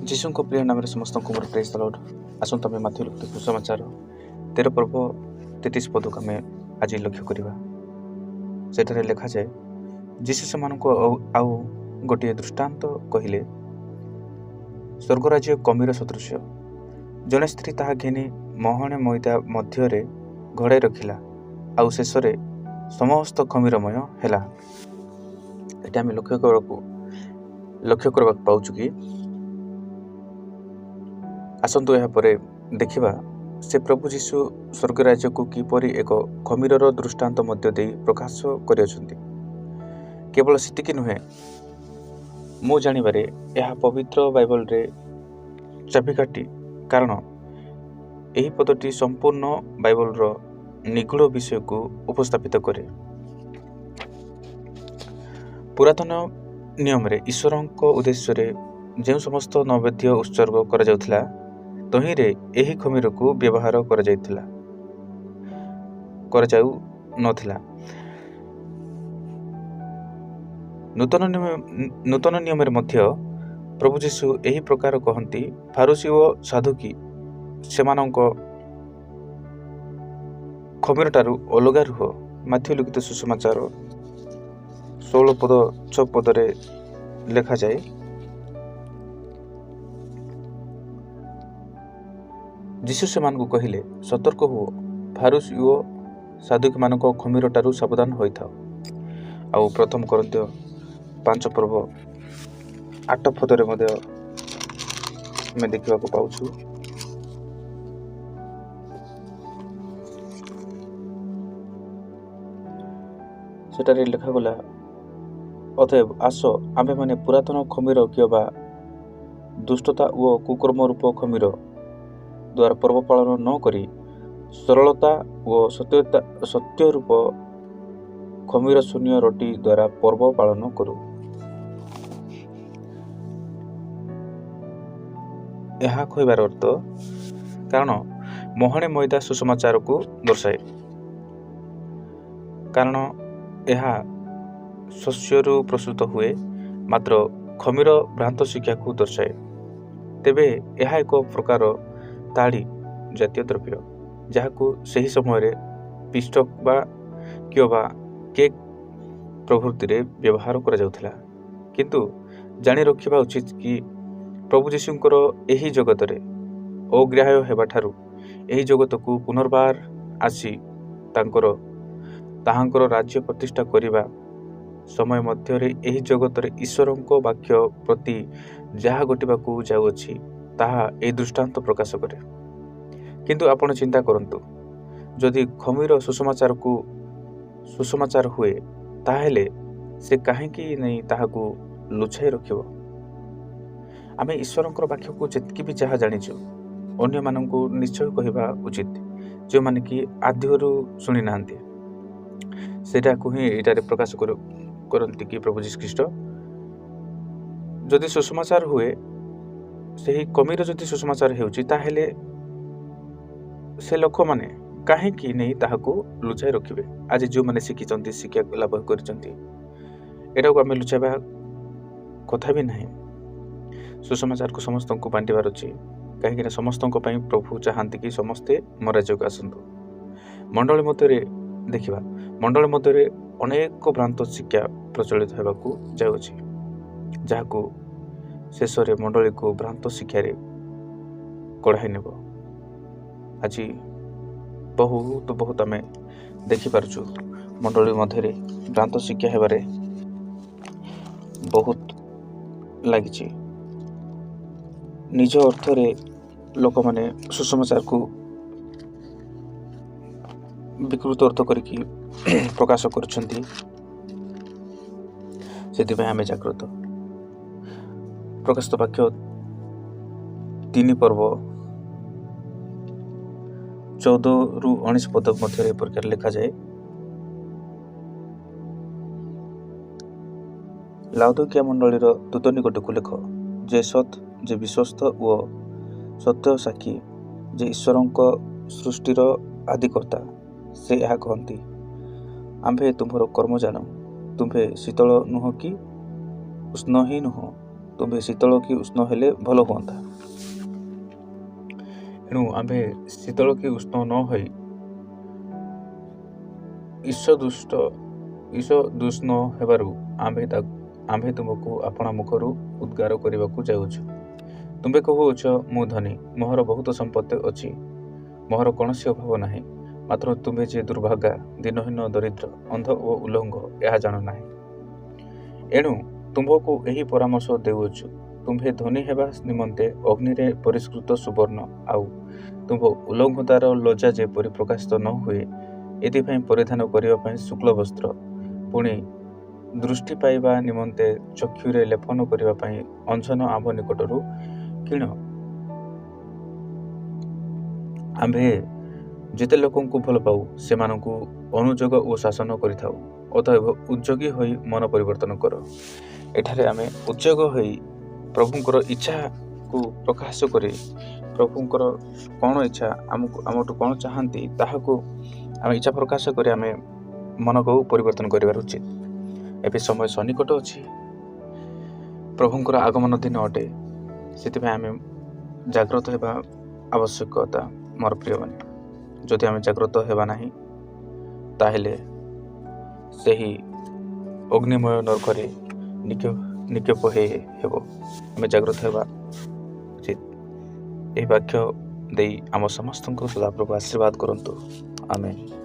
ଯୀଶୁଙ୍କ ପ୍ରିୟ ନାମରେ ସମସ୍ତଙ୍କୁ ମୋର ପ୍ରେଜ୍ ଦ ଲର୍ଡ। ଆସନ୍ତୁ ଆମେ ମାଥିଉ ଲିଖିତ ସୁସମାଚାର 13 ପର୍ବ 33 ପଦକୁ ଆମେ ଆଜି ଲକ୍ଷ୍ୟ କରିବା। ସେଠାରେ ଲେଖାଯାଏ, ଯୀଶୁ ସେମାନଙ୍କୁ ଆଉ ଗୋଟିଏ ଦୃଷ୍ଟାନ୍ତ କହିଲେ, ସ୍ୱର୍ଗରାଜ୍ୟ କମିର ସଦୃଶ୍ୟ। ଜଣେ ସ୍ତ୍ରୀ ତାହା ଘେନି ମହଣେ ମଇଦା ମଧ୍ୟରେ ଘଡ଼ାଇ ରଖିଲା, ଆଉ ଶେଷରେ ସମସ୍ତ ଖମିରମୟ ହେଲା। ଏଠି ଆମେ ଲକ୍ଷ୍ୟ କରିବାକୁ ପାଉଛୁ କି ଆସନ୍ତୁ ଏହାପରେ ଦେଖିବା ସେ ପ୍ରଭୁ ଯୀଶୁ ସ୍ୱର୍ଗରାଜ୍ୟକୁ କିପରି ଏକ ଖମିରର ଦୃଷ୍ଟାନ୍ତ ମଧ୍ୟ ଦେଇ ପ୍ରକାଶ କରିଅଛନ୍ତି। କେବଳ ସେତିକି ନୁହେଁ, ମୁଁ ଜାଣିବାରେ ଏହା ପବିତ୍ର ବାଇବଲରେ ଚାବିକାଠି, କାରଣ ଏହି ପଦଟି ସମ୍ପୂର୍ଣ୍ଣ ବାଇବଲର ନିଗୂଢ଼ ବିଷୟକୁ ଉପସ୍ଥାପିତ କରେ। ପୁରାତନ ନିୟମରେ ଈଶ୍ୱରଙ୍କ ଉଦ୍ଦେଶ୍ୟରେ ଯେଉଁ ସମସ୍ତ ନୈବେଦ୍ୟ ଉତ୍ସର୍ଗ କରାଯାଉଥିଲା, ତହିଁରେ ଏହି ଖମିରକୁ ବ୍ୟବହାର କରାଯାଉନଥିଲା। ନୂତନ ନିୟମରେ ମଧ୍ୟ ପ୍ରଭୁ ଯୀଶୁ ଏହି ପ୍ରକାର କହନ୍ତି, ଫାରୁଶୀ ଓ ସାଧୁକି ସେମାନଙ୍କ ଖମିରଠାରୁ ଅଲଗା ରୁହ। ମାଥିଉ ଲିଖିତ ସୁସମାଚାର 16 ପଦ 6 ପଦରେ ଲେଖାଯାଏ, ଯୀଶୁ ସେମାନଙ୍କୁ କହିଲେ, ସତର୍କ ହୁଅ, ଫାରୁଶୀ ଓ ସାଧୁକମାନଙ୍କ ଖମିରଠାରୁ ସାବଧାନ ହୋଇଥାଅ। ଆଉ ପ୍ରଥମ କରିନ୍ଥୀୟ 5 ପର୍ବ 8 ପଦରେ ମଧ୍ୟ ଆମେ ଦେଖିବାକୁ ପାଉଛୁ, ସେଠାରେ ଲେଖାଗଲା, ଅତଏବ ଆସ ଆମ୍ଭେମାନେ ପୁରାତନ ଖମିର କିମ୍ବା ଦୁଷ୍ଟତା ଓ କୁକର୍ମ ରୂପ ଖମିର ଦ୍ୱାରା ପର୍ବ ପାଳନ ନ କରି ସରଳତା ଓ ସତ୍ୟ ରୂପ ଖମିର ଶୂନ୍ୟ ରୋଟି ଦ୍ୱାରା ପର୍ବ ପାଳନ କରୁ। ଏହା କହିବାର ଅର୍ଥ, କାରଣ ମହଣେ ମଇଦା ସୁସମାଚାରକୁ ଦର୍ଶାଏ, କାରଣ ଏହା ଶସ୍ୟରୁ ପ୍ରସ୍ତୁତ ହୁଏ, ମାତ୍ର ଖମିର ଭ୍ରାନ୍ତ ଶିକ୍ଷାକୁ ଦର୍ଶାଏ। ତେବେ ଏହା ଏକ ପ୍ରକାର ତାଡ଼ି ଜାତୀୟ ଦ୍ରବ୍ୟ, ଯାହାକୁ ସେହି ସମୟରେ ପିଷ୍ଟକ ବା କିମ୍ବା କେକ୍ ପ୍ରଭୃତିରେ ବ୍ୟବହାର କରାଯାଉଥିଲା। କିନ୍ତୁ ଜାଣି ରଖିବା ଉଚିତ କି ପ୍ରଭୁ ଯୀଶୁଙ୍କର ଏହି ଜଗତରେ ଅଗ୍ରାହ୍ୟ ହେବାଠାରୁ ଏହି ଜଗତକୁ ପୁନର୍ବାର ଆସି ତାହାଙ୍କର ରାଜ୍ୟ ପ୍ରତିଷ୍ଠା କରିବା ସମୟ ମଧ୍ୟରେ ଏହି ଜଗତରେ ଈଶ୍ୱରଙ୍କ ବାକ୍ୟ ପ୍ରତି ଯାହା ଘଟିବାକୁ ଯାଉଅଛି, ତାହା ଏହି ଦୃଷ୍ଟାନ୍ତ ପ୍ରକାଶ କରେ। କିନ୍ତୁ ଆପଣ ଚିନ୍ତା କରନ୍ତୁ, ଯଦି ଖମିର ସୁସମାଚାରକୁ ସୁସମାଚାର ହୁଏ, ତାହେଲେ ସେ କାହିଁକି ନେଇ ତାହାକୁ ଲୁଚାଇ ରଖିବ? ଆମେ ଈଶ୍ୱରଙ୍କର ବାକ୍ୟକୁ ଯେତିକି ବି ଯାହା ଜାଣିଛୁ, ଅନ୍ୟମାନଙ୍କୁ ନିଶ୍ଚୟ କହିବା ଉଚିତ, ଯେଉଁମାନେ କି ଆଦ୍ୟରୁ ଶୁଣି ନାହାନ୍ତି। ସେଇଟାକୁ ହିଁ ଏଇଟାରେ ପ୍ରକାଶ କରନ୍ତି କି ପ୍ରଭୁ ଯୀଶୁ ଖ୍ରୀଷ୍ଟ ଯଦି ସୁସମାଚାର ହୁଏ, ସେହି କମିର ଯଦି ସୁସମାଚାର ହେଉଛି, ତାହେଲେ ସେ ଲୋକମାନେ କାହିଁକି ନେଇ ତାହାକୁ ଲୁଚାଇ ରଖିବେ? ଆଜି ଯେଉଁମାନେ ଶିଖିଛନ୍ତି, ଶିକ୍ଷା ଲାଭ କରିଛନ୍ତି, ଏଟାକୁ ଆମେ ଲୁଚାଇବା କଥା ବି ନାହିଁ। ସୁସମାଚାରକୁ ସମସ୍ତଙ୍କୁ ବାଣ୍ଟିବାର ଅଛି, କାହିଁକିନା ସମସ୍ତଙ୍କ ପାଇଁ ପ୍ରଭୁ ଚାହାନ୍ତି କି ସମସ୍ତେ ମୋ ରାଜ୍ୟକୁ ଆସନ୍ତୁ। ମଣ୍ଡଳୀ ମଧ୍ୟରେ ଦେଖିବା, ମଣ୍ଡଳୀ ମଧ୍ୟରେ ଅନେକ ଭ୍ରାନ୍ତ ଶିକ୍ଷା ପ୍ରଚଳିତ ହେବାକୁ ଯାଉଅଛି, ଯାହାକୁ ଶେଷରେ ମଣ୍ଡଳୀକୁ ଭ୍ରାନ୍ତ ଶିକ୍ଷାରେ କଢ଼ାଇ ନେବ। ଆଜି ବହୁତ ବହୁତ ଆମେ ଦେଖିପାରୁଛୁ ମଣ୍ଡଳୀ ମଧ୍ୟରେ ଭ୍ରାନ୍ତ ଶିକ୍ଷା ହେବାରେ ବହୁତ ଲାଗିଛି। ନିଜ ଅର୍ଥରେ ଲୋକମାନେ ସୁସମାଚାରକୁ ବିକୃତ ଅର୍ଥ କରିକି ପ୍ରକାଶ କରୁଛନ୍ତି। ସେଥିପାଇଁ ଆମେ ଜାଗ୍ରତ। ପ୍ରକାଶିତ ବାକ୍ୟ 3 ପର୍ବ 14ରୁ 19 ପଦ ମଧ୍ୟରେ ଏ ପ୍ରକାର ଲେଖାଯାଏ, ଲାଉଦକିଆ ମଣ୍ଡଳୀର ଦୂତ ନିକଟକୁ ଲେଖ, ଯେ ସତ୍, ଯେ ବିଶ୍ୱସ୍ତ ଓ ସତ୍ୟ ସାକ୍ଷୀ, ଯେ ଈଶ୍ୱରଙ୍କ ସୃଷ୍ଟିର ଆଦିକର୍ତ୍ତା, ସେ ଏହା କହନ୍ତି, ଆମ୍ଭେ ତୁମ୍ଭର କର୍ମ ଜାଣୁ, ତୁମ୍ଭେ ଶୀତଳ ନୁହଁ କି ଉଷ୍ଣ ହିଁ ନୁହଁ। ତୁମ୍ଭେ ଶୀତଳ କି ଉଷ୍ଣ ହେଲେ ଭଲ ହୁଅନ୍ତା। ଏଣୁ ଆମ୍ଭେ ଶୀତଳ କି ଉଷ୍ଣ ନ ହୋଇ ଈଷଦୁଷ୍ଣ ହେବାରୁ ଆମ୍ଭେ ତୁମକୁ ଆପଣା ମୁଖରୁ ଉଦ୍ଗାର କରିବାକୁ ଯାଉଅଛୁ। ତୁମ୍ଭେ କହୁଅଛ, ମୁଁ ଧନୀ, ମୋହର ବହୁତ ସମ୍ପତ୍ତି ଅଛି, ମୋହର କୌଣସି ଅଭାବ ନାହିଁ। ମାତ୍ର ତୁମ୍ଭେ ଯେ ଦୁର୍ଭାଗା, ଦୀନହୀନ, ଦରିଦ୍ର, ଅନ୍ଧ ଓ ଉଲଙ୍ଗ, ଏହା ଜାଣ ନାହିଁ। ଏଣୁ ତୁମ୍ଭକୁ ଏହି ପରାମର୍ଶ ଦେଉଅଛୁ, ତୁମ୍ଭେ ଧନୀ ହେବା ନିମନ୍ତେ ଅଗ୍ନିରେ ପରିଷ୍କୃତ ସୁବର୍ଣ୍ଣ, ଆଉ ତୁମ୍ଭ ଉଲଙ୍ଗତାର ଲଜ୍ଜା ଯେପରି ପ୍ରକାଶିତ ନ ହୁଏ, ଏଥିପାଇଁ ପରିଧାନ କରିବା ପାଇଁ ଶୁକ୍ଳ ବସ୍ତ୍ର, ପୁଣି ଦୃଷ୍ଟି ପାଇବା ନିମନ୍ତେ ଚକ୍ଷୁରେ ଲେପନ କରିବା ପାଇଁ ଅଞ୍ଜନ ଆମ୍ଭ ନିକଟରୁ କିଣ। ଆମ୍ଭେ ଯେତେ ଲୋକଙ୍କୁ ଭଲ ପାଉ, ସେମାନଙ୍କୁ ଅନୁଯୋଗ ଓ ଶାସନ କରିଥାଉ। ଅତଏବ ଉଦ୍ଯୋଗୀ ହୋଇ ମନ ପରିବର୍ତ୍ତନ କର। ଏଠାରେ ଆମେ ଉଦ୍ଯୋଗ ହୋଇ ପ୍ରଭୁଙ୍କର ଇଚ୍ଛାକୁ ପ୍ରକାଶ କରି, ପ୍ରଭୁଙ୍କର କ'ଣ ଇଚ୍ଛା, ଆମକୁ ଆମଠୁ କ'ଣ ଚାହାନ୍ତି, ତାହାକୁ ଆମେ ଇଚ୍ଛା ପ୍ରକାଶ କରି ଆମେ ମନକୁ ପରିବର୍ତ୍ତନ କରିବାର ଉଚିତ। ଏବେ ସମୟ ସନ୍ନିକଟ ଅଛି, ପ୍ରଭୁଙ୍କର ଆଗମନ ଦିନ ଅଟେ। ସେଥିପାଇଁ ଆମେ ଜାଗ୍ରତ ହେବା ଆବଶ୍ୟକତା ମୋର ପ୍ରିୟମାନେ। ଯଦି ଆମେ ଜାଗ୍ରତ ହେବା ନାହିଁ, ତାହେଲେ ସେହି ଅଗ୍ନିମୟ ନର୍କରେ ନିକ୍ଷେପ ହେବ। ଆମେ ଜାଗ୍ରତ ହେବା ଉଚିତ। ଏହି ବାକ୍ୟ ଦେଇ ଆମ ସମସ୍ତଙ୍କୁ ସଦାପ୍ରଭୁ ଆଶୀର୍ବାଦ କରନ୍ତୁ। ଆମେନ୍।